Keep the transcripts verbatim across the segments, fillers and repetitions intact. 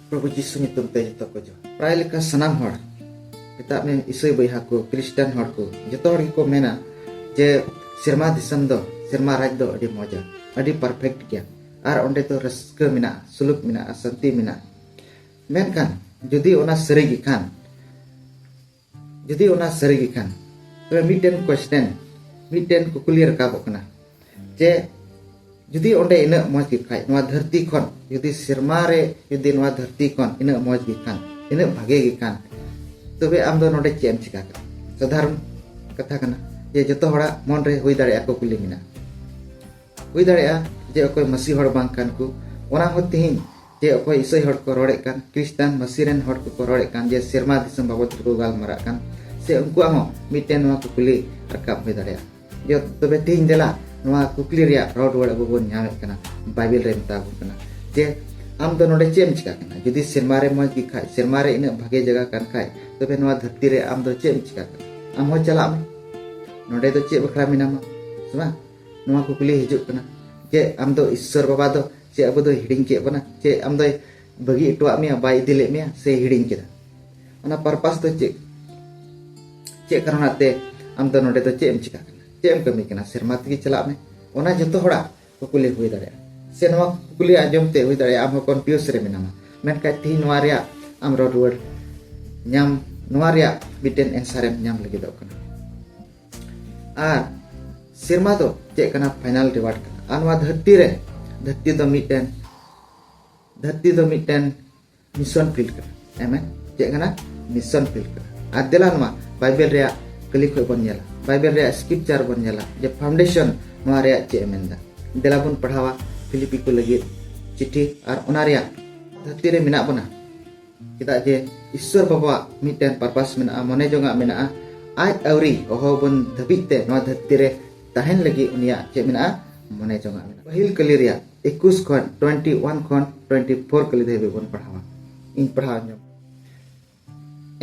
ᱯᱨᱚᱵᱷᱩ ᱡᱤᱥᱩ ᱧᱩᱛᱩᱢ ᱛᱮ ᱡᱚᱛᱚ ᱠᱚ ᱡᱚᱦᱟᱨ᱾ ᱯᱨᱟᱭ ᱞᱮᱠᱟ ᱥᱟᱱᱟᱢ ᱦᱚᱲ, ᱢᱮᱛᱟᱜ ᱢᱮ ᱤᱥᱟᱹᱭ ᱵᱚᱭᱦᱟ ᱠᱚ, ᱠᱷᱨᱤᱥᱴᱟᱱ ᱦᱚᱲ ᱠᱚ, ᱡᱚᱛᱚ ᱦᱚᱲ ᱜᱮᱠᱚ ᱢᱮᱱᱟ ᱡᱮ ᱥᱮᱨᱢᱟ ᱫᱤᱥᱚᱢ ᱫᱚ, ᱥᱮᱨᱢᱟ ᱨᱟᱡᱽ ᱫᱚ ᱟᱹᱰᱤ ᱢᱚᱡᱟ, ᱟᱹᱰᱤ ᱯᱟᱨᱯᱷᱮᱠᱴ ᱜᱮᱭᱟ, ᱟᱨ ᱚᱸᱰᱮ ᱫᱚ ᱨᱟᱹᱥᱠᱟᱹ ᱢᱮᱱᱟᱜᱼᱟ, ᱥᱩᱞᱩᱠ ᱢᱮᱱᱟᱜᱼᱟ, ᱥᱟᱱᱛᱤ ᱢᱮᱱᱟᱜᱼᱟ᱾ ᱢᱮᱱᱠᱷᱟᱱ ᱡᱩᱫᱤ ᱚᱱᱟ ᱥᱟᱹᱨᱤ ᱜᱮ ᱠᱷᱟᱱ, ᱡᱩᱫᱤ ᱚᱱᱟ ᱥᱟᱹᱨᱤ ᱜᱮ ᱠᱷᱟᱱ, ᱛᱚᱵᱮ ᱢᱤᱫᱴᱮᱱ ᱠᱚᱥᱪᱮᱱ, ᱢᱤᱫᱴᱮᱱ ᱠᱩᱠᱞᱤ ᱨᱟᱠᱟᱵᱚᱜ ᱠᱟᱱᱟ ᱡᱮ ᱡᱩᱫᱤ ᱚᱸᱰᱮ ᱤᱱᱟᱹᱜ ᱢᱚᱡᱽ ᱜᱮ ᱠᱷᱟᱡ, ᱱᱚᱣᱟ ᱫᱷᱟᱹᱨᱛᱤ ᱠᱷᱚᱱ, ᱡᱩᱫᱤ ᱥᱮᱨᱢᱟ ᱨᱮ, ᱡᱩᱫᱤ ᱱᱚᱣᱟ ᱫᱷᱟᱹᱨᱛᱤ ᱠᱷᱚᱱ ᱤᱱᱟᱹᱜ ᱢᱚᱡᱽ ᱜᱮ ᱠᱷᱟᱱ, ᱤᱱᱟᱹᱜ ᱵᱷᱟᱜᱮ ᱜᱮ ᱠᱷᱟᱱ, ᱛᱚᱵᱮ ᱟᱢ ᱫᱚ ᱱᱚᱰᱮ ᱪᱮᱫ ᱮᱢ ᱪᱤᱠᱟ ᱠᱟᱜᱼᱟ? ᱥᱟᱫᱷᱟᱨᱚᱱ ᱠᱟᱛᱷᱟ ᱠᱟᱱᱟ ᱡᱮ ᱡᱚᱛᱚ ᱦᱚᱲᱟᱜ ᱢᱚᱱ ᱨᱮ ᱦᱩᱭ ᱫᱟᱲᱮᱭᱟᱜᱼᱟ ᱠᱩᱠᱞᱤ ᱢᱮᱱᱟᱜᱼᱟ, ᱦᱩᱭ ᱫᱟᱲᱮᱭᱟᱜᱼᱟ ᱡᱮ ᱚᱠᱚᱭ ᱢᱟᱹᱥᱤ ᱦᱚᱲ ᱵᱟᱝ ᱠᱟᱱ ᱠᱚ, ᱚᱱᱟ ᱦᱚᱸ ᱛᱮᱦᱮᱧ ᱡᱮ ᱚᱠᱚᱭ ᱤᱥᱟᱹᱭ ᱦᱚᱲ ᱠᱚ ᱨᱚᱲᱮᱫ ᱠᱟᱱ, ᱠᱷᱨᱤᱥᱴᱟᱱ ᱢᱟᱹᱥᱤ ᱨᱮᱱ ᱦᱚᱲ ᱠᱚᱠᱚ ᱨᱚᱲᱮᱫ ᱠᱟᱱ, ᱡᱮ ᱥᱮᱨᱢᱟ ᱫᱤᱥᱚᱢ ᱵᱟᱵᱚᱫ ᱨᱮᱠᱚ ᱜᱟᱞᱢᱟᱨᱟᱜ ᱠᱟᱱ, ᱥᱮ ᱩᱱᱠᱩᱣᱟᱜ ᱦᱚᱸ ᱢᱤᱫᱴᱮᱱ ᱱᱚᱣᱟ ᱠᱩᱠᱞᱤ ᱨᱟᱠᱟᱵ ᱦᱩᱭ ᱫᱟᱲᱮᱭᱟᱜᱼᱟ᱾ ᱡᱚ-, ᱛᱚᱵᱮ ᱛᱮᱦᱮᱧ ᱫᱮᱞᱟ ᱱᱚᱣᱟ ᱠᱩᱠᱞᱤ ᱨᱮᱭᱟᱜ ᱨᱚᱲ ᱨᱩᱣᱟᱹᱲ ᱟᱵᱚ ᱵᱚᱱ ᱧᱟᱢᱮᱫ ᱠᱟᱱᱟ᱾ ᱵᱟᱭᱵᱮᱞ ᱨᱮ ᱢᱮᱛᱟ ᱵᱚᱱ ᱠᱟᱱᱟ ᱡᱮ ᱟᱢ ᱫᱚ ᱱᱚᱰᱮ ᱪᱮᱫ ᱮᱢ ᱪᱤᱠᱟ ᱠᱟᱱᱟ? ᱡᱩᱫᱤ ᱥᱮᱨᱢᱟ ᱨᱮ ᱢᱚᱡᱽ ᱜᱮ ᱠᱷᱟᱡ, ᱥᱮᱨᱢᱟ ᱨᱮ ᱤᱱᱟᱹᱜ ᱵᱷᱟᱜᱮ ᱡᱟᱭᱜᱟ ᱠᱟᱱ ᱠᱷᱟᱡ, ᱛᱚᱵᱮ ᱱᱚᱣᱟ ᱫᱷᱟᱹᱨᱛᱤ ᱨᱮ ᱟᱢ ᱫᱚ ᱪᱮᱫ ᱮᱢ ᱪᱤᱠᱟ ᱠᱟᱱᱟ? ᱟᱢ ᱦᱚᱸ ᱪᱟᱞᱟᱜ ᱢᱮ, ᱱᱚᱰᱮ ᱫᱚ ᱪᱮᱫ ᱵᱟᱠᱷᱨᱟ ᱢᱮᱱᱟᱢᱟ, ᱥᱮ ᱵᱟᱝ? ᱱᱚᱣᱟ ᱠᱩᱠᱞᱤ ᱦᱤᱡᱩᱜ ᱠᱟᱱᱟ ᱡᱮ ᱟᱢ ᱫᱚ ᱤᱥᱥᱚᱨ ᱵᱟᱵᱟ ᱫᱚ ᱪᱮᱫ ᱟᱵᱚ ᱫᱚᱭ ᱦᱤᱲᱤᱧ ᱠᱮᱫ ᱵᱚᱱᱟ? ᱪᱮᱫ ᱟᱢ ᱫᱚᱭ ᱵᱟᱹᱜᱤ ᱦᱚᱴᱚᱣᱟᱜ ᱢᱮᱭᱟ, ᱵᱟᱭ ᱤᱫᱤ ᱞᱮᱫ ᱢᱮᱭᱟ, ᱥᱮ ᱦᱤᱲᱤᱧ ᱠᱮᱫᱟ? ᱚᱱᱟ ᱯᱟᱨᱯᱟᱥ ᱫᱚ ᱪᱮᱫ? ᱪᱮᱫ ᱠᱟᱨᱚᱱᱟᱜ ᱛᱮ ᱟᱢ ᱫᱚ ᱱᱚᱰᱮ ᱫᱚ ᱪᱮᱫ ᱮᱢ ᱪᱤᱠᱟ ᱠᱟᱱᱟ? ᱪᱮᱫ ᱮᱢ ᱠᱟᱹᱢᱤ ᱠᱟᱱᱟ? ᱥᱮᱨᱢᱟ ᱛᱮᱜᱮ ᱪᱟᱞᱟᱜ ᱢᱮ᱾ ᱚᱱᱟ ᱡᱚᱛᱚ ᱦᱚᱲᱟᱜ ᱠᱩᱠᱞᱤ ᱦᱩᱭ ᱫᱟᱲᱮᱭᱟᱜᱼᱟ᱾ ᱥᱮ ᱱᱚᱣᱟ ᱠᱩᱠᱞᱤ ᱟᱸᱡᱚᱢ ᱛᱮ ᱦᱩᱭ ᱫᱟᱲᱮᱭᱟᱜᱼᱟ ᱟᱢ ᱦᱚᱸ ᱠᱚᱱᱯᱷᱤᱭᱩᱥ ᱨᱮ ᱢᱮᱱᱟᱢᱟ, ᱢᱮᱱᱠᱷᱟᱱ ᱛᱮᱦᱮᱧ ᱱᱚᱣᱟ ᱨᱮᱭᱟᱜ ᱟᱢ ᱨᱚᱲ ᱨᱩᱣᱟᱹᱲ ᱧᱟᱢ, ᱱᱚᱣᱟ ᱨᱮᱭᱟᱜ ᱢᱤᱫᱴᱮᱱ ᱮᱱᱥᱟᱨ ᱮᱢ ᱧᱟᱢ ᱞᱟᱹᱜᱤᱫᱚᱜ ᱠᱟᱱᱟ᱾ ᱟᱨ ᱥᱮᱨᱢᱟ ᱫᱚ ᱪᱮᱫ ᱠᱟᱱᱟ? ᱯᱷᱟᱭᱱᱟᱞ ᱨᱤᱣᱟᱨᱰ ᱠᱟᱱᱟ᱾ ᱟᱨ ᱱᱚᱣᱟ ᱫᱷᱟᱹᱨᱛᱤ ᱨᱮ, ᱫᱷᱟᱹᱨᱛᱤ ᱫᱚ ᱢᱤᱫᱴᱮᱱ, ᱫᱷᱟᱹᱨᱛᱤ ᱫᱚ ᱢᱤᱫᱴᱮᱱ ᱢᱤᱥᱚᱱ ᱯᱷᱤᱞᱰ ᱠᱟᱱᱟ᱾ ᱮᱢᱮᱱ ᱪᱮᱫ ᱠᱟᱱᱟ? ᱢᱤᱥᱚᱱ ᱯᱷᱤᱞᱰ ᱠᱟᱱᱟ᱾ ᱟᱨ ᱫᱮᱞᱟ ᱱᱚᱣᱟ ᱵᱟᱭᱵᱮᱞ ᱨᱮᱭᱟᱜ ᱠᱟᱹᱞᱤ ᱠᱷᱚᱡ ᱵᱚᱱ ᱧᱮᱞᱟ, ᱵᱟᱭᱵᱮᱞ ᱨᱮᱭᱟᱜ ᱥᱠᱨᱤᱯᱪᱟᱨ ᱵᱚᱱ ᱧᱮᱞᱟ ᱡᱮ ᱯᱷᱟᱣᱩᱱᱰᱮᱥᱚᱱ ᱱᱚᱣᱟ ᱨᱮᱭᱟᱜ ᱪᱮᱫ ᱮ ᱢᱮᱱᱫᱟ᱾ ᱫᱮᱞᱟ ᱵᱚᱱ ᱯᱟᱲᱦᱟᱣᱟ ᱯᱷᱤᱞᱤᱯᱤ ᱠᱚ ᱞᱟᱹᱜᱤᱫ ᱪᱤᱴᱷᱤ, ᱟᱨ ᱚᱱᱟ ᱨᱮᱭᱟᱜ ᱫᱷᱟᱹᱨᱛᱤ ᱨᱮ ᱢᱮᱱᱟᱜ ᱵᱚᱱᱟ᱾ ᱪᱮᱫᱟᱜ ᱡᱮ ᱤᱥᱥᱚᱨ ᱵᱟᱵᱟᱣᱟᱜ ᱢᱤᱫᱴᱮᱱ ᱯᱟᱨᱯᱟᱥ ᱢᱮᱱᱟᱜᱼᱟ, ᱢᱚᱱᱮ ᱡᱚᱝᱟᱜ ᱢᱮᱱᱟᱜᱼᱟ᱾ ᱟᱡ ᱟᱹᱣᱨᱤ ᱦᱚᱦᱚ ᱵᱚᱱ ᱫᱷᱟᱹᱵᱤᱡ ᱛᱮ ᱱᱚᱣᱟ ᱫᱷᱟᱹᱨᱛᱤ ᱨᱮ ᱛᱟᱦᱮᱱ ᱞᱟᱹᱜᱤᱫ ᱩᱱᱤᱭᱟᱜ ᱪᱮᱫ ᱢᱮᱱᱟᱜᱼᱟ? ᱢᱚᱱᱮ ᱡᱚᱝᱟᱜ ᱢᱮᱱᱟᱜᱼᱟ᱾ ᱯᱟᱹᱦᱤᱞ ᱠᱟᱹᱞᱤ ᱨᱮᱭᱟᱜ ᱮᱠᱩᱥ ᱠᱷᱚᱱ ᱴᱩᱭᱮᱱᱴᱤ ᱣᱟᱱ ᱠᱷᱚᱱ ᱴᱩᱭᱮᱱᱴᱤ ᱯᱷᱳᱨ ᱠᱟᱹᱞᱤ ᱫᱷᱟᱹᱵᱤᱡ ᱵᱚᱱ ᱯᱟᱲᱦᱟᱣᱟ᱾ ᱤᱧ ᱯᱟᱲᱦᱟᱣ ᱧᱚᱜ᱾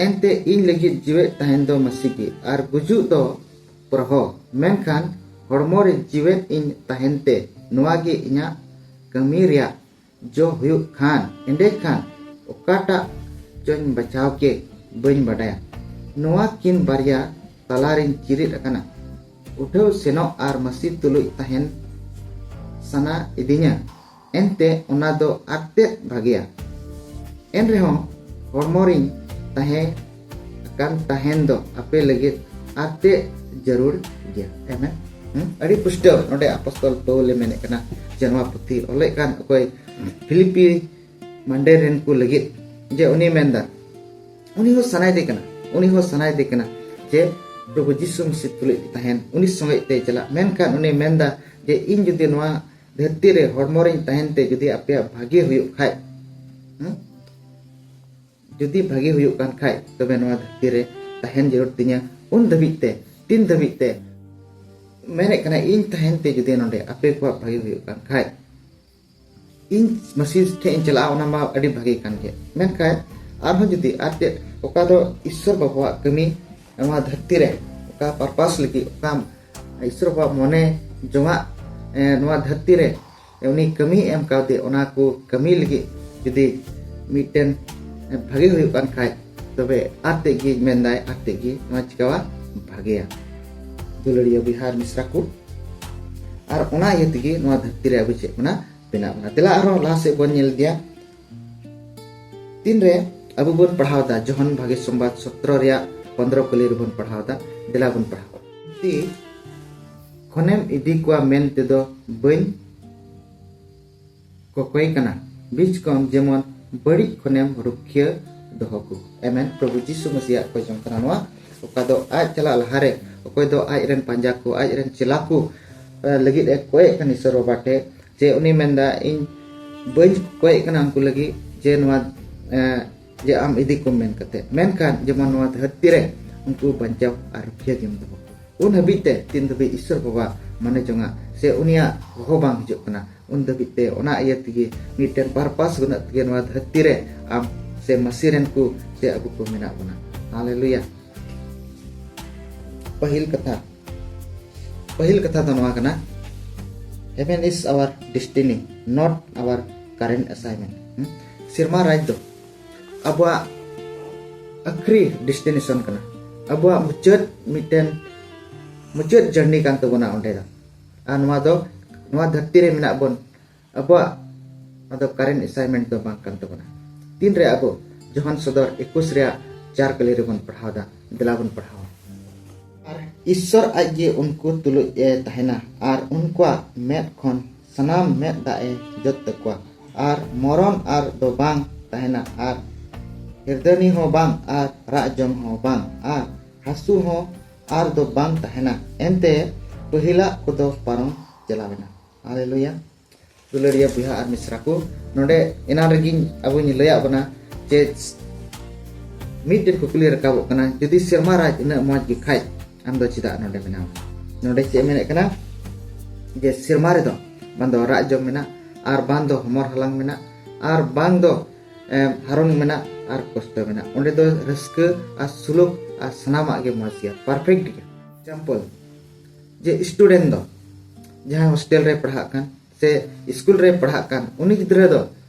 ᱮᱱᱛᱮ ᱤᱧ ᱞᱟᱹᱜᱤᱫ ᱡᱤᱣᱮᱫ ᱛᱟᱦᱮᱱ ᱫᱚ ᱢᱟᱹᱥᱤ ᱜᱮ, ᱟᱨ ᱜᱩᱡᱩᱜ ᱫᱚ ᱯᱨᱚᱦᱚ᱾ ᱢᱮᱱᱠᱷᱟᱱ ᱦᱚᱲᱢᱚ ᱨᱮ ᱡᱤᱣᱮᱫ ᱤᱧ ᱛᱟᱦᱮᱱ ᱛᱮ ᱱᱚᱣᱟ ᱜᱮ ᱤᱧᱟᱹᱜ ᱠᱟᱹᱢᱤ ᱨᱮᱭᱟᱜ ᱡᱚ ᱦᱩᱭᱩᱜ ᱠᱷᱟᱱ, ᱮᱸᱰᱮᱠᱷᱟᱱ ᱚᱠᱟᱴᱟᱜ ᱪᱚᱧ ᱵᱟᱪᱷᱟᱣ ᱠᱮ ᱵᱟᱹᱧ ᱵᱟᱰᱟᱭᱟ᱾ ᱱᱚᱣᱟ ᱠᱤᱱ ᱵᱟᱨᱭᱟ ᱛᱟᱞᱟᱨᱤᱧ ᱪᱤᱨᱤᱫ ᱟᱠᱟᱱᱟ᱾ ᱩᱴᱷᱟᱹᱣ ᱥᱮᱱᱚᱜ ᱟᱨ ᱢᱟᱹᱥᱤ ᱛᱩᱞᱩᱡ ᱛᱟᱦᱮᱱ ᱥᱟᱱᱟ ᱤᱫᱤᱧᱟ, ᱮᱱᱛᱮ ᱚᱱᱟ ᱫᱚ ᱟᱨᱛᱮᱫ ᱵᱷᱟᱜᱮᱭᱟ᱾ ᱮᱱᱨᱮᱦᱚᱸ ᱦᱚᱲᱢᱚ ᱨᱤᱧ ᱛᱟᱦᱮᱸ ᱟᱠᱟᱱ ᱛᱟᱦᱮᱱ ᱫᱚ ᱟᱯᱮ ᱞᱟᱹᱜᱤᱫ ᱟᱨᱛᱮᱫ ᱡᱟᱹᱨᱩᱲ ᱜᱮᱭᱟ᱾ ᱮᱢᱮᱱ᱾ ᱦᱩᱸ? ᱟᱹᱰᱤ ᱯᱩᱥᱴᱟᱹᱣ ᱱᱚᱰᱮ ᱟᱯᱚᱥᱛᱚᱞ ᱯᱟᱹᱣᱞᱮ ᱢᱮᱱᱮᱫ ᱠᱟᱱᱟ ᱡᱮ ᱱᱚᱣᱟ ᱯᱩᱛᱷᱤ ᱚᱞᱮᱫ ᱠᱟᱱ ᱚᱠᱚᱭ ᱯᱷᱤᱞᱤᱯᱤ ᱢᱟᱱᱰᱮᱨ ᱨᱮᱱ ᱠᱚ ᱞᱟᱹᱜᱤᱫ, ᱡᱮ ᱩᱱᱤ ᱢᱮᱱᱫᱟ, ᱩᱱᱤ ᱦᱚᱸ ᱥᱟᱱᱟᱭᱮᱫᱮ ᱠᱟᱱᱟ, ᱩᱱᱤ ᱦᱚᱸ ᱥᱟᱱᱟᱭᱮᱫᱮ ᱠᱟᱱᱟ ᱡᱮ ᱯᱨᱚᱵᱷᱩ ᱡᱤᱥᱩ ᱢᱟᱥᱤ ᱛᱩᱞᱩᱡ ᱛᱟᱦᱮᱱ, ᱩᱱᱤ ᱥᱚᱸᱜᱮ ᱛᱮ ᱪᱟᱞᱟᱜ᱾ ᱢᱮᱱᱠᱷᱟᱱ ᱩᱱᱤ ᱢᱮᱱᱫᱟ ᱡᱮ ᱤᱧ ᱡᱩᱫᱤ ᱱᱚᱣᱟ ᱫᱷᱟᱹᱨᱛᱤ ᱨᱮ ᱦᱚᱲᱢᱚ ᱨᱤᱧ ᱛᱟᱦᱮᱱ ᱛᱮ ᱡᱩᱫᱤ ᱟᱯᱮᱭᱟᱜ ᱵᱷᱟᱜᱮ ᱦᱩᱭᱩᱜ ᱠᱷᱟᱡ, ᱦᱩᱸ? ᱡᱩᱫᱤ ᱵᱷᱟᱜᱮ ᱦᱩᱭᱩᱜ ᱠᱟᱱ ᱠᱷᱟᱡ, ᱛᱚᱵᱮ ᱱᱚᱣᱟ ᱫᱷᱟᱹᱨᱛᱤ ᱨᱮ ᱛᱟᱦᱮᱱ ᱡᱟᱹᱨᱩᱲ ᱛᱤᱧᱟ᱾ ᱩᱱ ᱫᱷᱟᱹᱵᱤᱡ ᱛᱮ, ᱛᱤᱱ ᱫᱷᱟᱹᱵᱤᱡ ᱛᱮ ᱢᱮᱱᱮᱫ ᱠᱟᱱᱟ, ᱤᱧ ᱛᱟᱦᱮᱱ ᱛᱮ ᱡᱩᱫᱤ ᱱᱚᱰᱮ ᱟᱯᱮ ᱠᱚᱣᱟᱜ ᱵᱷᱟᱜᱮ ᱦᱩᱭᱩᱜ ᱠᱟᱱ ᱠᱷᱟᱡ, ᱤᱧ ᱢᱟᱹᱥᱤ ᱴᱷᱮᱡ ᱤᱧ ᱪᱟᱞᱟᱜᱼᱟ, ᱚᱱᱟ ᱢᱟ ᱟᱹᱰᱤ ᱵᱷᱟᱜᱮ ᱠᱟᱱ ᱜᱮ᱾ ᱢᱮᱱᱠᱷᱟᱱ ᱟᱨᱦᱚᱸ ᱡᱩᱫᱤ ᱟᱨ ᱪᱮᱫ, ᱚᱠᱟ ᱫᱚ ᱤᱥᱥᱚᱨ ᱵᱟᱵᱟᱣᱟᱜ ᱠᱟᱹᱢᱤ ᱱᱚᱣᱟ ᱫᱷᱟᱹᱨᱛᱤ ᱨᱮ, ᱚᱠᱟ ᱯᱟᱨᱯᱟᱥ ᱞᱟᱹᱜᱤᱫ, ᱚᱠᱟ ᱤᱥᱥᱚᱨ ᱵᱟᱵᱟ ᱢᱚᱱᱮ ᱡᱚᱝᱟᱜ, ᱮ, ᱱᱚᱣᱟ ᱫᱷᱟᱹᱨᱛᱤ ᱨᱮ ᱩᱱᱤ ᱠᱟᱹᱢᱤ ᱮᱢ ᱠᱟᱣᱫᱮ, ᱚᱱᱟ ᱠᱚ ᱠᱟᱹᱢᱤ ᱞᱟᱹᱜᱤᱫ ᱡᱩᱫᱤ ᱢᱤᱫᱴᱮᱱ ᱵᱷᱟᱜᱮ ᱦᱩᱭᱩᱜ ᱠᱟᱱ ᱠᱷᱟᱡ, ᱛᱚᱵᱮ ᱟᱨ ᱛᱮᱫ ᱜᱮ ᱢᱮᱱᱫᱟᱭ, ᱟᱨ ᱛᱮᱫ ᱜᱮ ᱱᱚᱣᱟ ᱪᱤᱠᱟᱣᱟ ᱵᱷᱟᱜᱮᱭᱟ᱾ ᱫᱩᱞᱟᱹᱲᱤᱭᱟᱹ ᱵᱚᱭᱦᱟ ᱟᱨ ᱢᱤᱥᱨᱟ ᱠᱚ, ᱟᱨ ᱚᱱᱟ ᱤᱭᱟᱹ ᱛᱮᱜᱮ ᱱᱚᱣᱟ ᱫᱷᱟᱹᱨᱛᱤ ᱨᱮ ᱟᱵᱚ ᱪᱮᱫ ᱵᱚᱱᱟ ᱵᱮᱱᱟᱜ ᱵᱚᱱᱟ᱾ ᱫᱮᱞᱟ ᱟᱨᱦᱚᱸ ᱞᱟᱦᱟ ᱥᱮᱫ ᱵᱚᱱ ᱧᱮᱞ ᱤᱫᱤᱭᱟ᱾ ᱛᱤᱱᱨᱮ ᱟᱵᱚ ᱵᱚᱱ ᱯᱟᱲᱦᱟᱣ ᱫᱟ, ᱡᱚᱦᱚᱱ ᱵᱷᱟᱜᱮ ᱥᱚᱢᱵᱟᱫ ᱥᱚᱛᱨᱚ ᱨᱮᱭᱟᱜ ᱯᱚᱱᱫᱽᱨᱚ ᱠᱚᱞᱤ ᱨᱮᱵᱚᱱ ᱯᱟᱲᱦᱟᱣ ᱫᱟ᱾ ᱫᱮᱞᱟ ᱵᱚᱱ ᱯᱟᱲᱦᱟᱣ᱾ ᱛᱤ ᱠᱷᱚᱱᱮᱢ ᱤᱫᱤ ᱠᱚᱣᱟ ᱢᱮᱱ ᱛᱮᱫᱚ ᱵᱟᱹᱧ ᱠᱚᱠᱚᱭ ᱠᱟᱱᱟ, ᱵᱤᱪ ᱠᱚᱢ ᱡᱮᱢᱚᱱ ᱵᱟᱹᱲᱤᱡ ᱠᱷᱚᱱᱮᱢ ᱨᱩᱠᱷᱤᱭᱟᱹ ᱫᱚᱦᱚ ᱠᱚ᱾ ᱮᱢᱮᱱ᱾ ᱯᱨᱚᱵᱷᱩ ᱡᱤᱥᱩ ᱢᱟᱥᱤᱭᱟᱜ ᱠᱚ ᱡᱚᱝ ᱠᱟᱱᱟ ᱱᱚᱣᱟ᱾ ᱚᱠᱟ ᱫᱚ ᱟᱡ ᱪᱟᱞᱟᱜ ᱞᱟᱦᱟᱨᱮ ᱚᱠᱚᱭ ᱫᱚ ᱟᱡ ᱨᱮᱱ ᱯᱟᱸᱡᱟ ᱠᱚ, ᱟᱡ ᱨᱮᱱ ᱪᱮᱞᱟ ᱠᱚ, ᱮ, ᱞᱟᱹᱜᱤᱫ ᱮ ᱠᱚᱭᱮᱫ ᱠᱟᱱ ᱤᱥᱚᱨ ᱵᱟᱵᱟ ᱴᱷᱮᱡ, ᱡᱮ ᱩᱱᱤ ᱢᱮᱱᱫᱟ, ᱤᱧ ᱵᱟᱹᱧ ᱠᱚᱭᱮᱫ ᱠᱟᱱᱟ ᱩᱱᱠᱩ ᱞᱟᱹᱜᱤᱫ ᱡᱮ ᱱᱚᱣᱟ, ᱮ, ᱡᱮ ᱟᱢ ᱤᱫᱤ ᱠᱚᱢ ᱢᱮᱱ ᱠᱟᱛᱮ, ᱢᱮᱱᱠᱷᱟᱱ ᱡᱮᱢᱚᱱ ᱱᱚᱣᱟ ᱫᱷᱟᱹᱨᱛᱤ ᱨᱮ ᱩᱱᱠᱩ ᱵᱟᱧᱪᱟᱣ ᱟᱨ ᱨᱩᱠᱷᱤᱭᱟᱹ ᱜᱮᱢ ᱫᱚᱦᱚ ᱠᱚᱣᱟ᱾ ᱩᱱ ᱦᱟᱹᱵᱤᱡ ᱛᱮ ᱛᱤᱱ ᱫᱷᱟᱹᱵᱤᱡ ᱤᱥᱚᱨ ᱵᱟᱵᱟ ᱢᱟᱱᱮ ᱡᱚᱝᱟ ᱥᱮ ᱩᱱᱤᱭᱟᱜ ᱦᱚᱦᱚ ᱵᱟᱝ ᱦᱤᱡᱩᱜ ᱠᱟᱱᱟ, ᱩᱱ ᱫᱷᱟᱹᱵᱤᱡ ᱛᱮ ᱚᱱᱟ ᱤᱭᱟᱹ ᱛᱮᱜᱮ ᱢᱤᱫᱴᱮᱱ ᱯᱟᱨᱯᱟᱥ ᱵᱟᱹᱱᱩᱜ ᱛᱮᱜᱮ ᱱᱚᱣᱟ ᱫᱷᱟᱹᱨᱛᱤ ᱨᱮ ᱟᱢ ᱥᱮ ᱢᱟᱹᱥᱤ ᱨᱮᱱ ᱠᱚ ᱥᱮ ᱟᱵᱚ ᱠᱚ ᱢᱮᱱᱟᱜ ᱵᱚᱱᱟ᱾ ᱦᱟᱞᱮᱞᱩᱭᱟ᱾ ᱯᱟᱹᱦᱤᱞ ᱠᱟᱛᱷᱟ, ᱯᱟᱹᱦᱤᱞ ᱠᱟᱛᱷᱟ ᱫᱚ ᱱᱚᱣᱟ ᱠᱟᱱᱟ, heaven is our destiny, not our current assignment. ᱦᱩᱸ? ᱥᱮᱨᱢᱟ ᱨᱟᱡᱽ ᱫᱚ ᱟᱵᱚᱣᱟᱜ ᱟᱹᱠᱷᱨᱤ ᱰᱮᱥᱴᱤᱱᱮᱥᱚᱱ ᱠᱟᱱᱟ, ᱟᱵᱚᱣᱟᱜ ᱢᱩᱪᱟᱹᱫ ᱢᱤᱫᱴᱮᱱ ᱢᱩᱪᱟᱹᱫ ᱡᱟᱨᱱᱤ ᱠᱟᱱ ᱛᱟᱵᱚᱱᱟ ᱚᱸᱰᱮ ᱫᱚ᱾ ᱟᱨ ᱱᱚᱣᱟ ᱫᱚ ᱱᱚᱣᱟ ᱫᱷᱟᱹᱨᱛᱤ ᱨᱮ ᱢᱮᱱᱟᱜ ᱵᱚᱱ, ᱟᱵᱚᱣᱟᱜ ᱱᱚᱣᱟ ᱫᱚ ᱠᱟᱨᱮᱱᱴ ᱮᱥᱟᱭᱤᱱᱢᱮᱱᱴ ᱫᱚ ᱵᱟᱝ ᱠᱟᱱ ᱛᱟᱵᱚᱱᱟ᱾ ᱛᱤᱱᱨᱮ ᱟᱵᱚ ᱡᱚᱦᱟᱱ ᱥᱚᱫᱚᱨ ᱮᱠᱩᱥ ᱨᱮᱭᱟᱜ ᱪᱟᱨ ᱠᱟᱹᱞᱤ ᱨᱮᱵᱚᱱ ᱯᱟᱲᱦᱟᱣ ᱫᱟ, ᱫᱮᱞᱟ ᱵᱚᱱ ᱯᱟᱲᱦᱟᱣᱟ᱾ ᱟᱨ ᱤᱥᱥᱚᱨ ᱟᱡ ᱜᱮ ᱩᱱᱠᱩ ᱛᱩᱞᱩᱡ ᱮ ᱛᱟᱦᱮᱱᱟ, ᱟᱨ ᱩᱱᱠᱩᱣᱟᱜ ᱢᱮᱫ ᱠᱷᱚᱱ ᱥᱟᱱᱟᱢ ᱢᱮᱫ ᱫᱟᱜ ᱮ ᱡᱚᱫ ᱛᱟᱠᱚᱣᱟ, ᱟᱨ ᱢᱚᱨᱚᱱ ᱟᱨ ᱫᱚ ᱵᱟᱝ ᱛᱟᱦᱮᱱᱟ, ᱟᱨ ᱦᱤᱨᱫᱟᱹᱱᱤ ᱦᱚᱸ ᱵᱟᱝ, ᱟᱨ ᱨᱟᱜ ᱡᱚᱝ ᱦᱚᱸ ᱵᱟᱝ, ᱟᱨ ᱦᱟᱹᱥᱩ ᱦᱚᱸ ᱟᱨ ᱫᱚ ᱵᱟᱝ ᱛᱟᱦᱮᱱᱟ᱾ ᱮᱱᱛᱮ ᱯᱟᱹᱦᱤᱞᱟᱜ ᱠᱚᱫᱚ ᱯᱟᱨᱚᱢ ᱪᱟᱞᱟᱣᱮᱱᱟ᱾ ᱦᱟᱞᱮᱞᱩᱭᱟ᱾ ᱫᱩᱞᱟᱹᱲᱤᱭᱟᱹ ᱵᱚᱭᱦᱟ ᱟᱨ ᱢᱤᱥᱨᱟ ᱠᱚ, ᱱᱚᱰᱮ ᱮᱱᱟᱱ ᱨᱮᱜᱮᱧ ᱟᱵᱚᱧ ᱞᱟᱹᱭᱟᱫ ᱵᱚᱱᱟ ᱡᱮ ᱢᱤᱫᱴᱮᱱ ᱠᱩᱠᱞᱤ ᱨᱟᱠᱟᱵᱚᱜ ᱠᱟᱱᱟ, ᱡᱩᱫᱤ ᱥᱮᱨᱢᱟ ᱨᱟᱡᱽ ᱩᱱᱟᱹᱜ ᱢᱚᱡᱽ ᱜᱮ ᱠᱷᱟᱡ, ᱟᱢ ᱫᱚ ᱪᱮᱫᱟᱜ ᱱᱚᱰᱮ ᱢᱮᱱᱟᱢᱟ? ᱱᱚᱰᱮ ᱪᱮᱫ ᱮ ᱢᱮᱱᱮᱫ ᱠᱟᱱᱟ ᱡᱮ ᱥᱮᱨᱢᱟ ᱨᱮᱫᱚ ᱵᱟᱝ ᱫᱚ ᱨᱟᱜ ᱡᱚᱢ ᱢᱮᱱᱟᱜ, ᱟᱨ ᱵᱟᱝ ᱫᱚ ᱦᱚᱢᱚᱨ ᱦᱟᱞᱟᱝ ᱢᱮᱱᱟᱜ, ᱟᱨ ᱵᱟᱝ ᱫᱚ ᱮᱢ, ᱦᱟᱨᱚᱱ ᱢᱮᱱᱟᱜ, ᱟᱨ ᱠᱚᱥᱴᱚ ᱢᱮᱱᱟᱜ᱾ ᱚᱸᱰᱮ ᱫᱚ ᱨᱟᱹᱥᱠᱟᱹ ᱟᱨ ᱥᱩᱞᱩᱠ ᱟᱨ ᱥᱟᱱᱟᱢᱟᱜ ᱜᱮ ᱢᱚᱡᱽ ᱜᱮᱭᱟ, ᱯᱟᱨᱯᱷᱮᱠᱴ ᱜᱮᱭᱟ᱾ ᱮᱠᱡᱟᱢᱯᱚᱞ, ᱡᱮ ᱥᱴᱩᱰᱮᱱᱴ ᱫᱚ ᱡᱟᱦᱟᱸᱭ ᱦᱳᱥᱴᱮᱞ ᱨᱮ ᱯᱟᱲᱦᱟᱜ ᱠᱟᱱ ᱥᱮ ᱥᱠᱩᱞ ᱨᱮ ᱯᱟᱲᱦᱟᱜ ᱠᱟᱱ, ᱩᱱᱤ ᱜᱤᱫᱽᱨᱟᱹ ᱫᱚ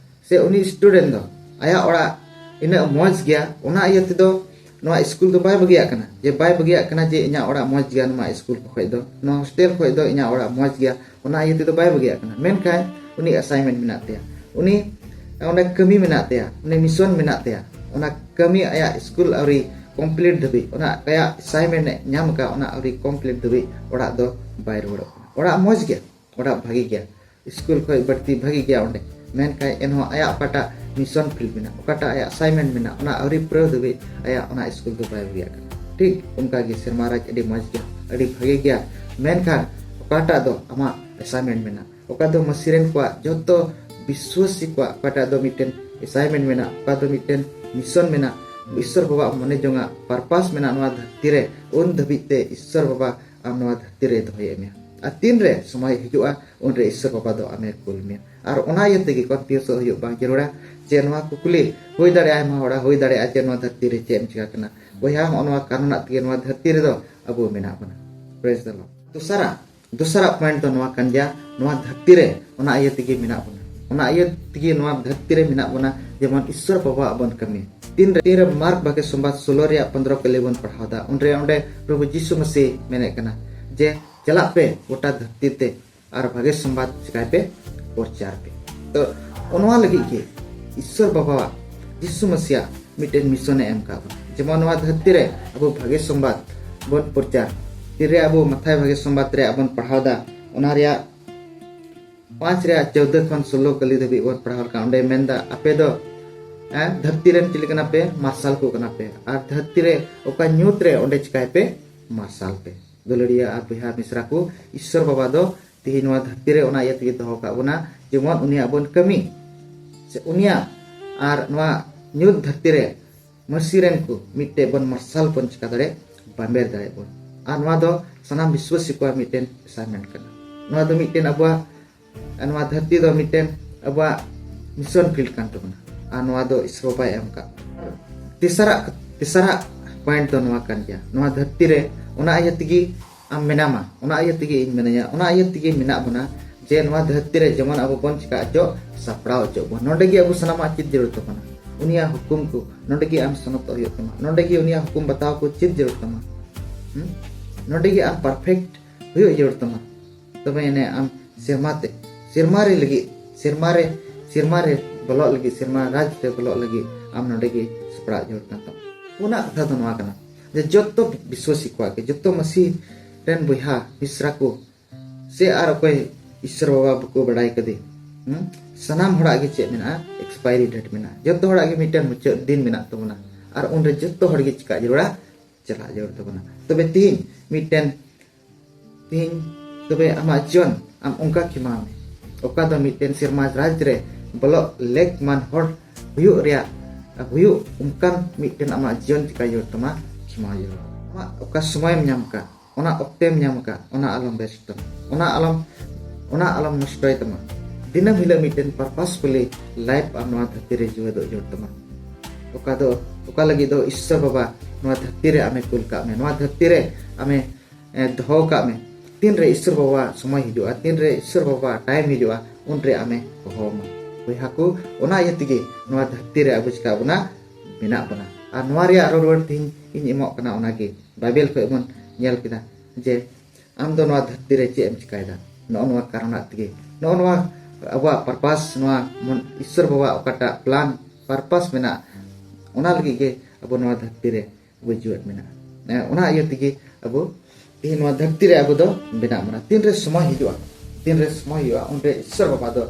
ᱥᱮ ᱩᱱᱤ ᱥᱴᱩᱰᱮᱱᱴ ᱫᱚ ᱟᱭᱟᱜ ᱚᱲᱟᱜ ᱤᱱᱟᱹᱜ ᱢᱚᱡᱽ ᱜᱮᱭᱟ, ᱚᱱᱟ ᱤᱭᱟᱹ ᱛᱮᱫᱚ ᱱᱚᱣᱟ ᱥᱠᱩᱞ ᱫᱚ ᱵᱟᱭ ᱵᱟᱹᱜᱤᱭᱟᱜ ᱠᱟᱱᱟ, ᱡᱮ ᱵᱟᱭ ᱵᱟᱹᱜᱤᱭᱟᱜ ᱠᱟᱱᱟ ᱡᱮ ᱤᱧᱟᱹᱜ ᱚᱲᱟᱜ ᱢᱚᱡᱽ ᱜᱮᱭᱟ ᱱᱚᱣᱟ ᱥᱠᱩᱞ ᱠᱷᱚᱡ ᱫᱚ, ᱱᱚᱣᱟ ᱦᱳᱥᱴᱮᱞ ᱠᱷᱚᱡ ᱫᱚ ᱤᱧᱟᱹᱜ ᱚᱲᱟᱜ ᱢᱚᱡᱽ ᱜᱮᱭᱟ, ᱚᱱᱟ ᱤᱭᱟᱹ ᱛᱮᱫᱚ ᱵᱟᱭ ᱵᱟᱹᱜᱤᱭᱟᱜ ᱠᱟᱱᱟ᱾ ᱢᱮᱱᱠᱷᱟᱱ ᱩᱱᱤ ᱟᱥᱟᱭᱤᱱᱢᱮᱱᱴ ᱢᱮᱱᱟᱜ ᱛᱟᱭᱟ, ᱩᱱᱤ ᱚᱸᱰᱮ ᱠᱟᱹᱢᱤ ᱢᱮᱱᱟᱜ ᱛᱟᱭᱟ, ᱩᱱᱤ ᱢᱤᱥᱚᱱ ᱢᱮᱱᱟᱜ ᱛᱟᱭᱟ, ᱚᱱᱟ ᱠᱟᱹᱢᱤ ᱟᱭᱟᱜ ᱥᱠᱩᱞ ᱟᱹᱣᱨᱤ ᱠᱚᱢᱯᱞᱤᱴ ᱫᱷᱟᱹᱵᱤᱡ, ᱚᱱᱟ ᱟᱭᱟᱜ ᱟᱥᱟᱭᱤᱱᱢᱮᱱᱴ ᱮ ᱧᱟᱢ ᱟᱠᱟᱫ, ᱚᱱᱟ ᱟᱹᱣᱨᱤ ᱠᱚᱢᱯᱞᱤᱴ ᱫᱷᱟᱹᱵᱤᱡ ᱚᱲᱟᱜ ᱫᱚ ᱵᱟᱭ ᱨᱩᱣᱟᱹᱲᱚᱜ ᱠᱟᱱᱟ᱾ ᱚᱲᱟᱜ ᱢᱚᱡᱽ ᱜᱮᱭᱟ, ᱚᱲᱟᱜ ᱵᱷᱟᱜᱮ ᱜᱮᱭᱟ, ᱥᱠᱩᱞ ᱠᱷᱚᱡ ᱵᱟᱹᱲᱛᱤ ᱵᱷᱟᱜᱮ ᱜᱮᱭᱟ ᱚᱸᱰᱮ, ᱢᱮᱱᱠᱷᱟᱱ ᱮᱱᱦᱚᱸ ᱟᱭᱟᱜ ᱚᱠᱟᱴᱟᱜ ᱢᱤᱥᱚᱱ ᱯᱷᱤᱞᱰ ᱢᱮᱱᱟᱜ, ᱚᱠᱟᱴᱟᱜ ᱟᱭᱟᱜ ᱟᱥᱟᱭᱤᱱᱢᱮᱱᱴ ᱢᱮᱱᱟᱜ, ᱚᱱᱟ ᱟᱹᱣᱨᱤ ᱯᱩᱨᱟᱹᱣ ᱫᱷᱟᱹᱵᱤᱡ ᱟᱭᱟᱜ ᱚᱱᱟ ᱥᱠᱩᱞ ᱫᱚ ᱵᱟᱭ ᱵᱟᱹᱜᱤᱭᱟᱜ ᱠᱟᱱᱟ᱾ ᱴᱷᱤᱠ ᱚᱱᱠᱟ ᱜᱮ ᱥᱮᱨᱢᱟ ᱨᱟᱡᱽ ᱟᱹᱰᱤ ᱢᱚᱡᱽ ᱜᱮᱭᱟ, ᱟᱹᱰᱤ ᱵᱷᱟᱜᱮ ᱜᱮᱭᱟ, ᱢᱮᱱᱠᱷᱟᱱ ᱚᱠᱟᱴᱟᱜ ᱫᱚ ᱟᱢᱟᱜ ᱟᱥᱟᱭᱤᱱᱢᱮᱱᱴ ᱢᱮᱱᱟᱜ, ᱚᱠᱟ ᱫᱚ ᱢᱟᱹᱥᱤ ᱨᱮᱱ ᱠᱚᱣᱟᱜ ᱡᱚᱛᱚ ᱵᱤᱥᱣᱟᱹᱥᱤ ᱠᱚᱣᱟᱜ ᱚᱠᱟᱴᱟᱜ ᱫᱚ ᱢᱤᱫᱴᱮᱱ ᱟᱥᱟᱭᱤᱱᱢᱮᱱᱴ ᱢᱮᱱᱟᱜ, ᱚᱠᱟ ᱫᱚ ᱢᱤᱫᱴᱮᱱ ᱢᱤᱥᱚᱱ ᱢᱮᱱᱟᱜ, ᱤᱥᱥᱚᱨ ᱵᱟᱵᱟ ᱢᱚᱱᱮ ᱡᱚᱝᱟᱜ ᱯᱟᱨᱯᱟᱥ ᱢᱮᱱᱟᱜ ᱱᱚᱣᱟ ᱫᱷᱟᱹᱨᱛᱤ ᱨᱮ, ᱩᱱ ᱫᱷᱟᱹᱵᱤᱡ ᱛᱮ ᱤᱥᱥᱚᱨ ᱵᱟᱵᱟ ᱟᱢ ᱱᱚᱣᱟ ᱫᱷᱟᱹᱨᱛᱤ ᱨᱮ ᱫᱚᱦᱚᱭᱮᱫ ᱢᱮᱭᱟ᱾ ᱟᱨ ᱛᱤᱱᱨᱮ ᱥᱚᱢᱚᱭ ᱦᱤᱡᱩᱜᱼᱟ, ᱩᱱᱨᱮ ᱤᱥᱥᱚᱨ ᱵᱟᱵᱟ ᱫᱚ ᱟᱢᱮ ᱠᱩᱞ ᱢᱮᱭᱟ᱾ ᱟᱨ ᱚᱱᱟ ᱤᱭᱟᱹ ᱛᱮᱜᱮ ᱠᱚᱱᱯᱷᱤᱭᱩᱥᱚᱜ ᱦᱩᱭᱩᱜ ᱵᱟᱝ ᱡᱟᱹᱨᱩᱲᱟ᱾ ᱡᱮ ᱱᱚᱣᱟ ᱠᱩᱠᱞᱤ ᱦᱩᱭ ᱫᱟᱲᱮᱭᱟᱜᱼᱟ, ᱟᱭᱢᱟ ᱦᱚᱲᱟᱜ ᱦᱩᱭ ᱫᱟᱲᱮᱭᱟᱜᱼᱟ ᱡᱮ ᱱᱚᱣᱟ ᱫᱷᱟᱹᱨᱛᱤ ᱨᱮ ᱪᱮᱫ ᱮᱢ ᱪᱤᱠᱟ ᱠᱟᱱᱟ᱾ ᱵᱚᱭᱦᱟ, ᱦᱚᱸᱜᱼᱚ ᱱᱚᱣᱟ ᱠᱟᱨᱚᱱᱟᱜ ᱛᱮᱜᱮ ᱱᱚᱣᱟ ᱫᱷᱟᱹᱨᱛᱤ ᱨᱮᱫᱚ ᱟᱵᱚ ᱢᱮᱱᱟᱜ ᱵᱚᱱᱟ᱾ Praise the Lord. ᱫᱚᱥᱟᱨᱟᱜ, ᱫᱚᱥᱟᱨᱟᱜ ᱯᱚᱭᱮᱱᱴ ᱫᱚ ᱱᱚᱣᱟ ᱠᱟᱱ ᱜᱮᱭᱟ, ᱱᱚᱣᱟ ᱫᱷᱟᱹᱨᱛᱤ ᱨᱮ ᱚᱱᱟ ᱤᱭᱟᱹ ᱛᱮᱜᱮ ᱢᱮᱱᱟᱜ ᱵᱚᱱᱟ᱾ ᱚᱱᱟ ᱤᱭᱟᱹ ᱛᱮᱜᱮ ᱱᱚᱣᱟ ᱫᱷᱟᱹᱨᱛᱤ ᱨᱮ ᱢᱮᱱᱟᱜ ᱵᱚᱱᱟ, ᱡᱮᱢᱚᱱ ᱤᱥᱥᱚᱨ ᱵᱟᱵᱟᱣᱟᱜ ᱵᱚᱱ ᱠᱟᱹᱢᱤ᱾ ᱛᱤᱱᱨᱮ ᱛᱤᱱᱨᱮ ᱢᱟᱨᱠ ᱵᱷᱟᱜᱮ ᱥᱚᱢᱵᱟᱫ ᱥᱳᱞᱳ ᱨᱮᱭᱟᱜ ᱯᱚᱱᱫᱽᱨᱚ ᱠᱟᱹᱞᱤ ᱵᱚᱱ ᱯᱟᱲᱦᱟᱣ ᱫᱟ, ᱩᱱᱨᱮ ᱚᱸᱰᱮ ᱯᱨᱚᱵᱷᱩ ᱡᱤᱥᱩ ᱢᱟᱹᱥᱤ ᱢᱮᱱᱮᱫ ᱠᱟᱱᱟ ᱡᱮ, ᱪᱟᱞᱟᱜ ᱯᱮ ᱜᱚᱴᱟ ᱫᱷᱟᱹᱨᱛᱤ ᱛᱮ ᱟᱨ ᱵᱷᱟᱜᱮ ᱥᱚᱢᱵᱟᱫ ᱪᱤᱠᱟᱭ ᱯᱮ, ᱯᱨᱚᱪᱟᱨ ᱯᱮ᱾ ᱛᱚ ᱚᱱᱟ ᱞᱟᱹᱜᱤᱫ ᱜᱮ ᱤᱥᱥᱚᱨ ᱵᱟᱵᱟᱣᱟᱜ, ᱡᱤᱥᱩ ᱢᱟᱹᱥᱤᱭᱟᱜ ᱢᱤᱫᱴᱮᱱ ᱢᱤᱥᱚᱱ ᱮ ᱮᱢ ᱠᱟᱜ ᱵᱚᱱᱟ᱾ ᱡᱮᱢᱚᱱ ᱱᱚᱣᱟ ᱫᱷᱟᱹᱨᱛᱤ ᱨᱮ ᱟᱵᱚ ᱵᱷᱟᱜᱮ ᱥᱚᱢᱵᱟᱫ ᱵᱚᱱ ᱯᱨᱚᱪᱟᱨ᱾ ᱛᱤᱨᱮ ᱟᱵᱚ ᱢᱟᱛᱷᱟᱭ ᱵᱷᱟᱜᱮ ᱥᱚᱢᱵᱟᱫ ᱨᱮ ᱟᱵᱚᱱ ᱯᱟᱲᱦᱟᱣ ᱫᱟ, ᱚᱱᱟ ᱨᱮᱭᱟᱜ ᱯᱟᱸᱪ ᱨᱮᱭᱟᱜ ᱪᱳᱫᱫᱳ ᱠᱷᱚᱱ ᱥᱳᱞᱳ ᱠᱟᱹᱞᱤ ᱫᱷᱟᱹᱵᱤᱡ ᱵᱚᱱ ᱯᱟᱲᱦᱟᱣ ᱞᱮᱠᱷᱟᱱ, ᱚᱸᱰᱮ ᱢᱮᱱᱫᱟ, ᱟᱯᱮ ᱫᱚ, ᱦᱮᱸ, ᱫᱷᱟᱹᱨᱛᱤ ᱨᱮᱱ ᱪᱤᱞᱤ ᱠᱟᱱᱟ ᱯᱮ? ᱢᱟᱨᱥᱟᱞ ᱠᱚ ᱠᱟᱱᱟ ᱯᱮ᱾ ᱟᱨ ᱫᱷᱟᱹᱨᱛᱤ ᱨᱮ ᱚᱠᱟ ᱧᱩᱛ ᱨᱮ, ᱚᱸᱰᱮ ᱪᱤᱠᱟᱭ ᱯᱮ? ᱢᱟᱨᱥᱟᱞ ᱯᱮ᱾ ᱫᱩᱞᱟᱹᱲᱤᱭᱟᱹ ᱟᱨ ᱵᱚᱭᱦᱟ ᱢᱤᱥᱨᱟ ᱠᱚ, ᱤᱥᱥᱚᱨ ᱵᱟᱵᱟ ᱫᱚ ᱛᱮᱦᱮᱧ ᱱᱚᱣᱟ ᱫᱷᱟᱹᱨᱛᱤ ᱨᱮ ᱚᱱᱟ ᱤᱭᱟᱹ ᱛᱮᱜᱮ ᱫᱚᱦᱚ ᱠᱟᱜ ᱵᱚᱱᱟ, ᱡᱮᱢᱚᱱ ᱩᱱᱤᱭᱟᱜ ᱵᱚᱱ ᱠᱟᱹᱢᱤ, ᱥᱮ ᱩᱱᱤᱭᱟᱜ ᱟᱨ ᱱᱚᱣᱟ ᱧᱩᱛ ᱫᱷᱟᱹᱨᱛᱤ ᱨᱮ ᱢᱟᱹᱥᱤ ᱨᱮᱱ ᱠᱚ ᱢᱤᱫᱴᱮᱡ ᱵᱚᱱ ᱢᱟᱨᱥᱟᱞ ᱵᱚᱱ ᱪᱤᱠᱟ ᱫᱟᱲᱮ, ᱵᱟᱢᱵᱮᱨ ᱫᱟᱲᱮᱭᱟᱜ ᱵᱚᱱ᱾ ᱟᱨ ᱱᱚᱣᱟ ᱫᱚ ᱥᱟᱱᱟᱢ ᱵᱤᱥᱣᱟᱥᱤ ᱠᱚᱣᱟᱜ ᱢᱤᱫᱴᱮᱱ ᱟᱥᱟᱭᱱᱢᱮᱱᱴ ᱠᱟᱱᱟ᱾ ᱱᱚᱣᱟ ᱫᱚ ᱢᱤᱫᱴᱮᱱ ᱟᱵᱚᱣᱟᱜ, ᱱᱚᱣᱟ ᱫᱷᱟᱹᱨᱛᱤ ᱫᱚ ᱢᱤᱫᱴᱮᱱ ᱟᱵᱚᱣᱟᱜ ᱢᱤᱥᱚᱱ ᱯᱷᱤᱞᱰ ᱠᱟᱱ ᱛᱟᱵᱚᱱᱟ᱾ ᱟᱨ ᱱᱚᱣᱟ ᱫᱚ ᱤᱥᱨᱚ ᱵᱟᱵᱟᱭ ᱮᱢ ᱠᱟᱜ᱾ ᱛᱮᱥᱟᱨᱟᱜ, ᱛᱮᱥᱟᱨᱟᱜ ᱯᱚᱭᱮᱱᱴ ᱫᱚ ᱱᱚᱣᱟ ᱠᱟᱱ ᱜᱮᱭᱟ, ᱱᱚᱣᱟ ᱫᱷᱟᱹᱨᱛᱤ ᱨᱮ ᱚᱱᱟ ᱤᱭᱟᱹ ᱛᱮᱜᱮ ᱟᱢ ᱢᱮᱱᱟᱢᱟ, ᱚᱱᱟ ᱤᱭᱟᱹ ᱛᱮᱜᱮ ᱤᱧ ᱢᱮᱱᱟᱹᱧᱟ, ᱚᱱᱟ ᱤᱭᱟᱹ ᱛᱮᱜᱮ ᱢᱮᱱᱟᱜ ᱵᱚᱱᱟ ᱡᱮ ᱱᱚᱣᱟ ᱫᱷᱟᱹᱨᱛᱤ ᱨᱮ ᱡᱮᱢᱚᱱ ᱟᱵᱚ ᱵᱚᱱ ᱪᱤᱠᱟ ᱦᱚᱪᱚᱜ, ᱥᱟᱯᱲᱟᱣ ᱦᱚᱪᱚᱜ ᱵᱚᱱ᱾ ᱱᱚᱰᱮ ᱜᱮ ᱟᱵᱚ ᱥᱟᱱᱟᱢᱟᱜ ᱪᱮᱫ ᱡᱟᱹᱨᱩᱲ ᱛᱟᱵᱚᱱᱟ? ᱩᱱᱤᱭᱟᱜ ᱦᱩᱠᱩᱢ ᱠᱚ᱾ ᱱᱚᱰᱮ ᱜᱮ ᱟᱢ ᱥᱚᱱᱚᱛᱚᱜ ᱦᱩᱭᱩᱜ ᱛᱟᱢᱟ, ᱱᱚᱰᱮ ᱜᱮ ᱩᱱᱤᱭᱟᱜ ᱦᱩᱠᱩᱢ ᱵᱟᱛᱟᱣ ᱠᱚ ᱪᱮᱫ ᱡᱟᱹᱨᱩᱲ ᱛᱟᱢᱟ᱾ ᱦᱩᱸ? ᱱᱚᱰᱮ ᱜᱮ ᱟᱢ ᱯᱟᱨᱯᱷᱮᱠᱴ ᱦᱩᱭᱩᱜ ᱡᱟᱹᱨᱩᱲ ᱛᱟᱢᱟ᱾ ᱛᱚᱵᱮ ᱮᱱᱮ ᱟᱢ ᱥᱮᱨᱢᱟ ᱛᱮ, ᱥᱮᱨᱢᱟ ᱨᱮ ᱞᱟᱹᱜᱤᱫ, ᱥᱮᱨᱢᱟ ᱨᱮ, ᱥᱮᱨᱢᱟ ᱨᱮ ᱵᱚᱞᱚᱜ ᱞᱟᱹᱜᱤᱫ, ᱥᱮᱨᱢᱟ ᱨᱟᱡᱽ ᱨᱮ ᱵᱚᱞᱚᱜ ᱞᱟᱹᱜᱤᱫ ᱟᱢ ᱱᱚᱰᱮ ᱜᱮ ᱥᱟᱯᱲᱟᱜ ᱡᱟᱹᱨᱩᱲ ᱠᱟᱱ ᱛᱟᱢᱟ᱾ ᱯᱩᱱᱟᱜ ᱠᱟᱛᱷᱟ ᱫᱚ ᱱᱚᱣᱟ ᱠᱟᱱᱟ ᱡᱮ ᱡᱚᱛᱚ ᱵᱤᱥᱣᱟᱥᱤ ᱠᱚᱣᱟᱜ ᱜᱮ, ᱡᱚᱛᱚ ᱢᱟᱹᱥᱤ ᱨᱮᱱ ᱵᱚᱭᱦᱟ ᱢᱤᱥᱨᱟ ᱠᱚ, ᱥᱮ ᱟᱨ ᱚᱠᱚᱭ ᱤᱥᱥᱚᱨ ᱵᱟᱵᱟ ᱵᱟᱠᱚ ᱵᱟᱲᱟᱭ ᱠᱟᱫᱮ, ᱦᱩᱸ? ᱥᱟᱱᱟᱢ ᱦᱚᱲᱟᱜ ᱜᱮ ᱪᱮᱫ ᱢᱮᱱᱟᱜᱼᱟ? ᱮᱠᱥᱯᱟᱭᱨᱤ ᱰᱮᱴ ᱢᱮᱱᱟᱜᱼᱟ᱾ ᱡᱚᱛᱚ ᱦᱚᱲᱟᱜ ᱜᱮ ᱢᱤᱫᱴᱮᱱ ᱢᱩᱪᱟᱹᱫ ᱫᱤᱱ ᱢᱮᱱᱟᱜ ᱛᱟᱵᱚᱱᱟ᱾ ᱟᱨ ᱩᱱᱨᱮ ᱡᱚᱛᱚ ᱦᱚᱲ ᱜᱮ ᱪᱤᱠᱟ ᱡᱟᱹᱨᱩᱲᱟ? ᱪᱟᱞᱟᱜ ᱡᱟᱹᱨᱩᱲ ᱛᱟᱵᱚᱱᱟ᱾ ᱛᱚᱵᱮ ᱛᱤᱦᱤᱧ ᱢᱤᱫᱴᱮᱱ, ᱛᱤᱦᱤᱧ ᱛᱚᱵᱮ ᱟᱢᱟᱜ ᱡᱤᱭᱚᱱ ᱟᱢ ᱚᱱᱠᱟ ᱠᱷᱮᱢᱟᱣ ᱢᱮ, ᱚᱠᱟ ᱫᱚ ᱢᱤᱫᱴᱮᱱ ᱥᱮᱨᱢᱟ ᱨᱟᱡᱽ ᱨᱮ ᱵᱚᱞᱚᱜ ᱞᱮᱠ ᱢᱟᱱ ᱦᱚᱲ ᱦᱩᱭᱩᱜ ᱨᱮᱭᱟᱜ, ᱦᱩᱭᱩᱜ ᱚᱱᱠᱟᱱ ᱢᱤᱫᱴᱮᱱ ᱟᱢᱟᱜ ᱡᱤᱭᱚᱱ ᱪᱤᱠᱟ ᱡᱟᱹᱨᱩᱲ ᱛᱟᱢᱟ? ᱠᱷᱮᱢᱟᱣ ᱡᱟᱹᱨᱩᱲ᱾ ᱟᱢᱟᱜ ᱚᱠᱟ ᱥᱚᱢᱚᱭᱮᱢ ᱧᱟᱢ ᱠᱟᱜ, ᱚᱱᱟ ᱚᱠᱛᱮᱢ ᱧᱟᱢ ᱟᱠᱟᱫ, ᱚᱱᱟ ᱟᱞᱚᱢ ᱵᱮᱥᱴ ᱛᱟᱢᱟ, ᱚᱱᱟ ᱟᱞᱚᱢ, ᱚᱱᱟ ᱟᱞᱚᱢ ᱱᱚᱥᱴᱚᱭ ᱛᱟᱢᱟ᱾ ᱫᱤᱱᱟᱹᱢ ᱦᱤᱞᱳᱜ ᱢᱤᱫᱴᱮᱱ ᱯᱟᱨᱯᱟᱥᱯᱷᱩᱞᱤ ᱞᱟᱭᱤᱯᱷ ᱟᱢ ᱱᱚᱣᱟ ᱫᱷᱟᱹᱨᱛᱤ ᱨᱮ ᱡᱤᱣᱮᱫᱚᱜ ᱡᱟᱹᱨᱩᱲ ᱛᱟᱢᱟ᱾ ᱚᱠᱟ ᱫᱚ, ᱚᱠᱟ ᱞᱟᱹᱜᱤᱫ ᱫᱚ ᱤᱥᱥᱚᱨ ᱵᱟᱵᱟ ᱱᱚᱣᱟ ᱫᱷᱟᱹᱨᱛᱤ ᱨᱮ ᱟᱢᱮ ᱠᱩᱞ ᱠᱟᱜ ᱢᱮ, ᱱᱚᱣᱟ ᱫᱷᱟᱹᱨᱛᱤ ᱨᱮ ᱟᱢᱮ, ᱮ, ᱫᱚᱦᱚ ᱠᱟᱜ ᱢᱮ᱾ ᱛᱤᱱᱨᱮ ᱤᱥᱥᱚᱨ ᱵᱟᱵᱟ ᱥᱚᱢᱚᱭ ᱦᱤᱡᱩᱜᱼᱟ, ᱛᱤᱱᱨᱮ ᱤᱥᱥᱚᱨ ᱵᱟᱵᱟ ᱴᱟᱭᱤᱢ ᱦᱤᱡᱩᱜᱼᱟ, ᱩᱱᱨᱮ ᱟᱢᱮ ᱦᱚᱦᱚᱣᱟᱢᱟ᱾ ᱵᱚᱭᱦᱟ ᱠᱚ, ᱚᱱᱟ ᱤᱭᱟᱹ ᱛᱮᱜᱮ ᱱᱚᱣᱟ ᱫᱷᱟᱹᱨᱛᱤ ᱨᱮ ᱟᱵᱚ ᱪᱤᱠᱟ ᱵᱚᱱᱟ, ᱢᱮᱱᱟᱜ ᱵᱚᱱᱟ᱾ ᱟᱨ ᱱᱚᱣᱟ ᱨᱮᱭᱟᱜ ᱨᱚᱲ ᱨᱩᱣᱟᱹᱲ ᱛᱮᱦᱮᱧ ᱤᱧ ᱮᱢᱚᱜ ᱠᱟᱱᱟ, ᱚᱱᱟᱜᱮ ᱵᱟᱭᱵᱮᱞ ᱠᱷᱚᱱ ᱵᱚᱱ ᱧᱮᱞ ᱠᱮᱫᱟ ᱡᱮ ᱟᱢ ᱫᱚ ᱱᱚᱣᱟ ᱫᱷᱟᱹᱨᱛᱤ ᱨᱮ ᱪᱮᱫ ᱮᱢ ᱪᱤᱠᱟᱭᱮᱫᱟ᱾ ᱱᱚᱜᱼᱚ ᱱᱚᱣᱟ ᱠᱟᱨᱚᱱᱟᱜ ᱛᱮᱜᱮ, ᱱᱚᱜᱼᱚ ᱱᱚᱣᱟ ᱟᱵᱚᱣᱟᱜ ᱯᱟᱨᱯᱟᱥ, ᱱᱚᱣᱟ ᱢᱚᱱ-, ᱤᱥᱥᱚᱨ ᱵᱟᱵᱟᱣᱟᱜ ᱚᱠᱟᱴᱟᱜ ᱯᱞᱟᱱ, ᱯᱟᱨᱯᱟᱥ ᱢᱮᱱᱟᱜ, ᱚᱱᱟ ᱞᱟᱹᱜᱤᱫ ᱜᱮ ᱟᱵᱚ ᱱᱚᱣᱟ ᱫᱷᱟᱹᱨᱛᱤ ᱨᱮ ᱟᱵᱚ ᱡᱤᱣᱮᱫ ᱢᱮᱱᱟᱜᱼᱟ᱾ ᱮ, ᱚᱱᱟ ᱤᱭᱟᱹ ᱛᱮᱜᱮ ᱟᱵᱚ ᱛᱮᱦᱮᱧ ᱱᱚᱣᱟ ᱫᱷᱟᱹᱨᱛᱤ ᱨᱮ ᱟᱵᱚ ᱫᱚ ᱢᱮᱱᱟᱜ ᱵᱚᱱᱟ᱾ ᱛᱤᱱᱨᱮ ᱥᱚᱢᱚᱭ ᱦᱤᱡᱩᱜᱼᱟ, ᱛᱤᱱᱨᱮ ᱥᱚᱢᱚᱭ ᱦᱩᱭᱩᱜᱼᱟ, ᱩᱱᱨᱮ ᱤᱥᱥᱚᱨ ᱵᱟᱵᱟ ᱫᱚ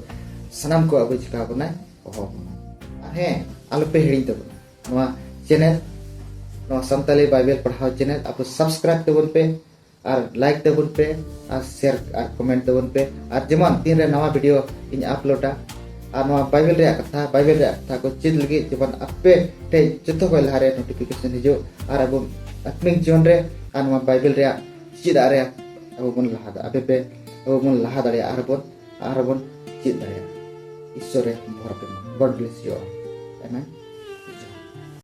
ᱥᱟᱱᱟᱢ ᱠᱚ ᱟᱵᱚ ᱪᱤᱠᱟ ᱵᱚᱱᱟᱭ, ᱦᱚᱦᱚ ᱵᱚᱱᱟ᱾ ᱟᱨ ᱦᱮᱸ, ᱟᱞᱚᱯᱮ ᱦᱤᱲᱤᱧ ᱛᱟᱵᱚᱱᱟ ᱱᱚᱣᱟ ᱪᱮᱱᱮᱞ, ᱱᱚᱣᱟ ᱥᱟᱱᱛᱟᱞᱤ ᱵᱟᱭᱵᱮᱞ ᱯᱟᱲᱦᱟᱣ ᱪᱮᱱᱮᱞ ᱟᱵᱚ ᱥᱟᱵᱥᱠᱨᱟᱭᱤᱵ ᱛᱟᱵᱚᱱ ᱯᱮ, ᱟᱨ ᱞᱟᱭᱤᱠ ᱛᱟᱵᱚᱱ ᱯᱮ, ᱟᱨ ᱥᱮᱭᱟᱨ ᱟᱨ ᱠᱚᱢᱮᱱᱴ ᱛᱟᱵᱚᱱ ᱯᱮ᱾ ᱟᱨ ᱡᱮᱢᱚᱱ ᱛᱤᱱᱨᱮ ᱱᱟᱣᱟ ᱵᱷᱤᱰᱤᱭᱳ ᱤᱧ ᱟᱯᱞᱳᱰᱟ, ᱟᱨ ᱱᱚᱣᱟ ᱵᱟᱭᱵᱮᱞ ᱨᱮᱭᱟᱜ ᱠᱟᱛᱷᱟ, ᱵᱟᱭᱵᱮᱞ ᱨᱮᱭᱟᱜ ᱠᱟᱛᱷᱟ ᱠᱚ ᱪᱮᱫ ᱞᱟᱹᱜᱤᱫ ᱡᱮᱢᱚᱱ ᱟᱯᱮ ᱴᱷᱮᱱ ᱡᱚᱛᱚ ᱠᱷᱚᱱ ᱞᱟᱦᱟᱨᱮ ᱱᱳᱴᱤᱯᱷᱤᱠᱮᱥᱚᱱ ᱦᱤᱡᱩᱜ, ᱟᱨ ᱟᱵᱚ ᱟᱛᱢᱤᱠ ᱡᱤᱭᱚᱱ ᱨᱮ ᱟᱨ ᱱᱚᱣᱟ ᱵᱟᱭᱵᱮᱞ ᱨᱮᱭᱟᱜ ᱪᱮᱫᱟᱜ ᱨᱮ ᱟᱵᱚ ᱵᱚᱱ ᱞᱟᱦᱟ ᱫᱟ-, ᱟᱯᱮ ᱯᱮ, ᱟᱵᱚ ᱵᱚᱱ ᱞᱟᱦᱟ ᱫᱟᱲᱮᱭᱟᱜᱼᱟ, ᱟᱨ ᱵᱚᱱ, ᱟᱨ ᱵᱚᱱ ᱪᱮᱫ ᱫᱟᱲᱮᱭᱟᱜᱼᱟ᱾ ᱤᱥᱥᱚᱨᱮ ᱵᱷᱚᱨ ᱯᱮ ᱢᱟ᱾ God bless you all. Amen.